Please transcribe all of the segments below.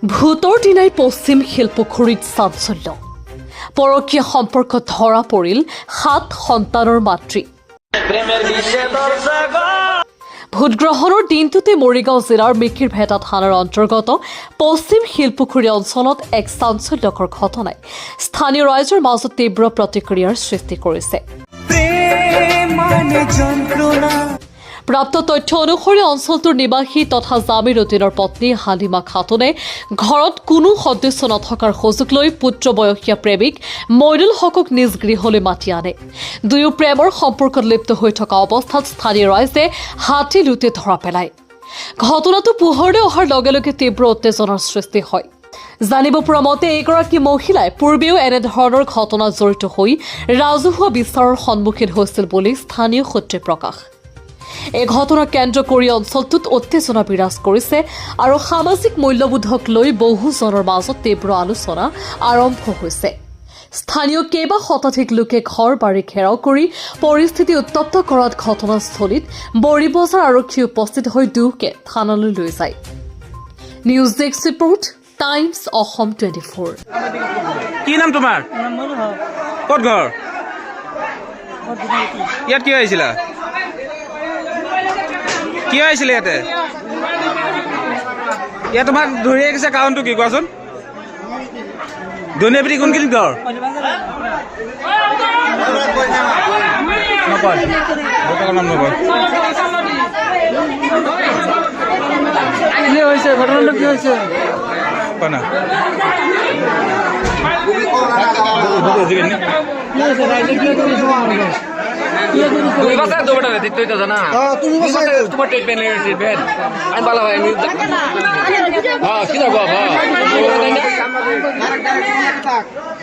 ভোটৰ দিনাই পশ্চিম শিলপুখুৰীত চাঞ্চল্য। পৰকীয়া সম্পৰ্কত ধৰা পৰিল সাত সন্তানৰ মাতৃ। ভোটগ্ৰহণৰ দিনটোতে মৰিগাঁও জিলাৰ মিকিৰভেটা থানাৰ অন্তৰ্গত পশ্চিম শিলপুখুৰী অঞ্চলত এক চাঞ্চল্যকৰ ঘটনাই স্থানীয় ৰাইজৰ মাজত তীব্ৰ প্ৰতিক্ৰিয়াৰ সৃষ্টি কৰিছে। প্ৰাপ্ত তথ্য অনুসৰি, অঞ্চলটোৰ নিবাসী তথা জামিৰ উদ্দিনৰ পত্নী হালিমা খাতুনে ঘৰত কোনো সদস্য নথকাৰ সুযোগ লৈ পুত্ৰ বয়সীয়া প্ৰেমিক মইনুল হকক নিজ গৃহলৈ মাতি আনে। দুয়ো প্ৰেমৰ সম্পৰ্কত লিপ্ত হৈ থকা অৱস্থাত স্থানীয় ৰাইজে হাতে লোটে ধৰা পেলায়। ঘটনাটো পোহৰলৈ অহাৰ লগে লগে তীব্ৰ উত্তেজনাৰ সৃষ্টি হয়। জানিব পৰা মতে, এইগৰাকী মহিলাই পূৰ্বেও এনেধৰণৰ ঘটনাত জড়িত হৈ ৰাজহুৱা বিচাৰৰ সন্মুখীন হৈছিল বুলি স্থানীয় সূত্ৰে প্ৰকাশ। এই ঘটনাক কেন্দ্ৰ কৰি অঞ্চলটোত উত্তেজনা বিৰাজ কৰিছে আৰু সামাজিক মূল্যবোধক লৈ বহুজনৰ মাজত তীব্ৰ আলোচনা আৰম্ভ হৈছে। স্থানীয় কেইবা শতাধিক লোকে ঘৰ বাৰী ঘেৰাও কৰি পৰিস্থিতি উত্তপ্ত কৰাত ঘটনাস্থলীত বৰিবজাৰ আৰক্ষী উপস্থিত হৈ দুয়োকে থানালৈ লৈ যায়। News desk report, times Assam 24। কি নাম তোমাৰ? ক'ত ঘৰ? ইয়াত কিয় আহিছিলা? কিয় আহিছিলে ইয়াতে? ইয়াত তোমাক ধৰি আহিছে, কাৰণটো কি কোৱাচোন? ধনিয়াপিটি কোনখিনিত ঘৰ? নকয়, দেউতাকৰ নাম নকয়। কি হৈছে ঘটনাটো? কি হৈছে? কোৱা না। কি হৈছে? ৰাইজে কি কৰিছে? তুমি বাসায় তো বেটা দেখতে তো না, তুমি বাসায়, তোমার ট্রিটমেন্ট, ট্রিটমেন্ট আমি ভালো হয়। হ্যাঁ, সিধা গপ। হ্যাঁ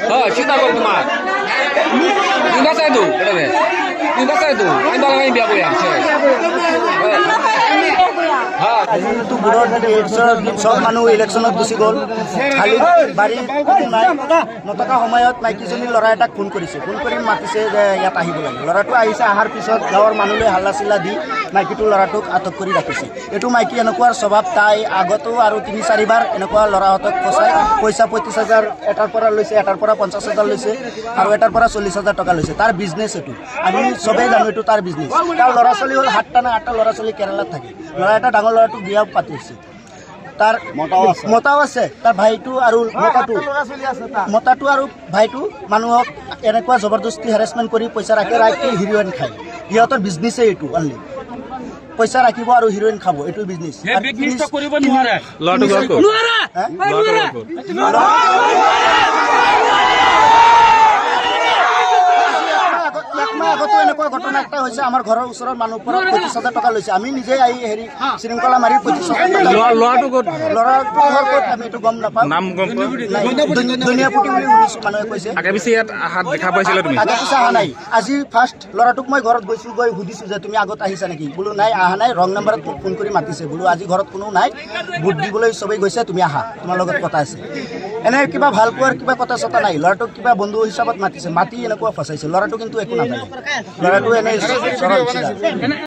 হ্যাঁ, সিধা গপ তোমার। তুমি বাসায় তো বেটা, তুমি বাসায় তো আমি ভালো হয়, বিয়া করে আসছে। হ্যাঁ। আজিতো বোৰৰ চব মানুহ ইলেকশ্যনত গুচি গ'ল, খালী বাৰীত কোনো নাই। নথকা সময়ত মাইকীজনী ল'ৰা এটাক ফোন কৰিছে। ফোন কৰি মাতিছে যে ইয়াত আহিব লাগে। ল'ৰাটো আহিছে। অহাৰ পিছত গাঁৱৰ মানুহলৈ হাল্লা চিল্লা দি মাইকীটো ল'ৰাটোক আটক কৰি ৰাখিছে। এইটো মাইকী এনেকুৱা স্বভাৱ। তাই আগতো আৰু তিনি চাৰিবাৰ এনেকুৱা ল'ৰাহঁতক ফচাই পইচা 35,000 এটাৰ পৰা লৈছে, এটাৰ পৰা 50,000 লৈছে আৰু এটাৰ পৰা 40,000 টকা লৈছে। তাৰ বিজনেছ এইটো, আমি চবেই জানো এইটো তাৰ বিজনেছ। তাৰ ল'ৰা ছোৱালী হ'ল সাতটা নে আঠটা ল'ৰা ছোৱালী, কেৰেলাত থাকে। ল'ৰা এটা, ডাঙৰ ল'ৰাটোক বিয়া পাতিছে। তাৰ মতাও আছে। তাৰ ভাইটো আৰু মতাটো আৰু ভাইটো মানুহক এনেকুৱা জবৰদস্তি হেৰেছমেণ্ট কৰি পইচা ৰাখে, ৰাখি হিৰ'ইন খায়। সিহঁতৰ বিজনেছেই এইটো, অনলি পইচা ৰাখিব আৰু হিৰ'ইন খাব, এইটো বিজনেছ। ল'ৰাটো ঘৰ ক'ত? ল'ৰাটো ঘৰ ক'ত? একমাহ আগতো এনেকুৱা ঘটনা এটা হৈছে। আমাৰ ঘৰৰ ওচৰৰ মানুহৰ পৰা 35,000 টকা লৈছে। আমি নিজে আহি হেৰি শৃংখলা মাৰি 25,000 টকা। ল'ৰাটো ক'ত? ল'ৰাটো ঘৰ ক'ত আমি এইটো গম নাপাওঁ। নাম গম পোৱা? নাই, ধনিয়াপুটি বুলি শুনিছোঁ, মানুহে কৈছে। আগে পিছে ইয়াত আহাত দেখা পাইছিলা তুমি? আগে পিছে অহা নাই, আজি ফাৰ্ষ্ট। ল'ৰাটোক মই ঘৰত গৈছোঁ, গৈ সুধিছোঁ যে তুমি আগত আহিছা নেকি? বোলো নাই, অহা নাই। ৰং নাম্বাৰত মোক ফোন কৰি মাতিছে। বোলো আজি ঘৰত কোনো নাই, ভোট দিবলৈ চবেই গৈছে, তুমি আহা, তোমাৰ লগত কথা আছে। এনে কিবা ভাল পোৱাৰ কিবা কথা চথা নাই। ল'ৰাটোক কিবা বন্ধু হিচাপত মাতিছে, মাতি এনেকুৱা ফচাইছে। ল'ৰাটো কিন্তু একো নাজানে। ল'ৰাটো এনেই সৰল চিধা।